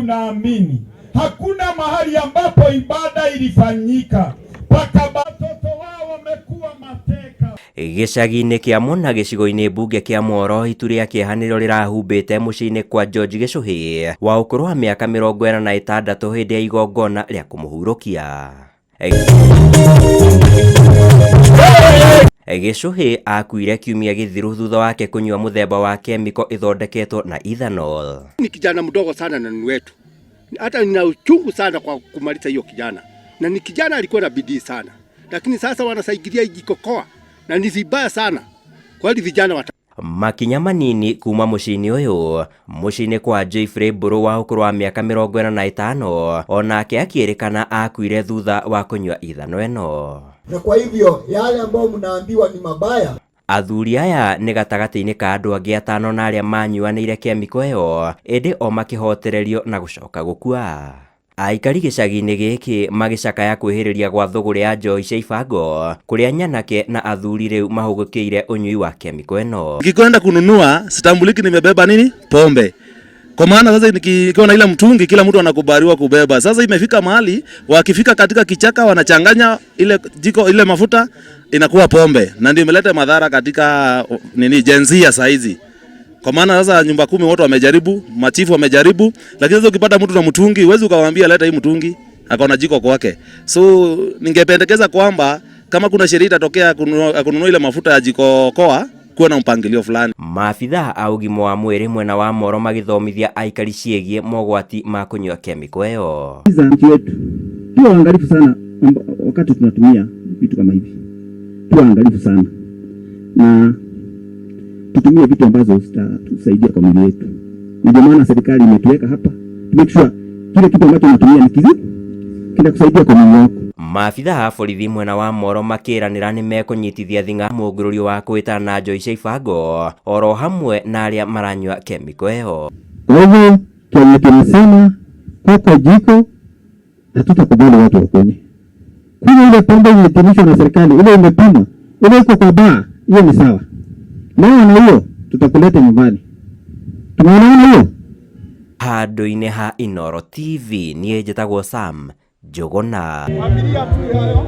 Tunaamini hakuna mahali ambapo ibada ilifanyika mpaka watoto wao wamekuwa mateka. Gĩcagi-inĩ kĩa Mũna gĩcigo-inĩ mbunge kĩa Mworo itu rĩa kĩeha nĩrĩo rĩrahumbĩte mũciĩ-inĩ kwa George Gĩcũhĩ wa ũkũrũ wa mĩaka 46 hĩndĩ ya igongona rĩa kũmũhurũkia. Gĩcũhĩ akuire kiumia gĩthiru thutha wake kũnyua mũthemba wa kemiko ĩthondeketwo na ethanol. Ni kijana mdogo sana na ni wetu, hata nina uchungu sana kwa kumaliza hiyo kijana, na ni kijana alikuwa na bidii sana, lakini sasa wanasaidia ijikokoa na ni vibaya sana kweli vijana wata Makinya manini kuma mũciĩ-inĩ ũyũ mũciĩ-inĩ kwa Geoffrey Mbũrũ wa ũkũrũ wa mĩaka 45 onake akĩrĩkana akuire thutha wa kũnyua ithano ĩno. Na kwa hivyo yale ambayo mnaambiwa ni mabaya. Athuri aya nĩ gatagatĩ-inĩ ka andũ angĩ atano na arĩa manyuanĩire kemiko ĩyo ĩndĩ o makĩhotererio na gũcoka gũkua. Aikari gĩcagi-inĩ gĩkĩ magĩcakaya kwĩhĩrĩria gwa thũgũrĩ ya njohi cia ibango kũrĩa nyanake na athuri rĩu mahũgũkĩire ũnyui wa kemiko ĩno. Nikikwenda kununua sitambuliki nimebeba nini pombe. Kwa maana sasa nikiwa na ile mtungi kila mtu anakubaliwa kubeba. Sasa imefika mahali wakifika katika kichaka wanachanganya ile jiko ile mafuta inakuwa pombe, na ndio imeleta madhara katika nini Gen Z ya saizi. Kwa maana sasa nyumba kumi watu wamejaribu, machifu wamejaribu, lakini sasa ukipata mtu na mtungi huwezi ukamwambia leta hii mtungi, akaona jiko kwake. So ningependekeza kwamba kama kuna sheria itatokea kununua ile mafuta ya jiko koa, kuwe na mpangilio fulani. Maabithaa a ũgima wa mwĩrĩ mwena wa Moro magĩthomithia aikari ciĩgiĩ mogwati ma kũnyua kemiko ĩyo. Za nchi yetu tuwe waangalifu sana wakati tunatumia vitu kama hivi, tuwe waangalifu sana na tutumie vitu ambazo zitatusaidia kwa mwili yetu. Ndio maana serikali imetuweka hapa to make sure kile kitu ambacho unatumia ni kizuri, kinakusaidia kwa mwili wako. Maabithaa a borithi mwena wa Moro makĩranĩra nĩ mekũnyitithia thing'a mũngũrũrio wa kwĩtana na njohi cia ibango oro hamwe na arĩa maranyua kemiko ĩyo. Kwa hivyo kenye tunasema koko jiko, hatutakubali watu wakunywe. Kunywa ile pombe imeidhinishwa na serikali, ile imepimwa, ile iko kwa baa, hiyo ni sawa. Leo na hiyo tutakuleta nyumbani. Tumeelewana hiyo? Handũ-inĩ ha Inooro TV niĩ njĩtagwo Sam Njũgũna. Familia tu hayo.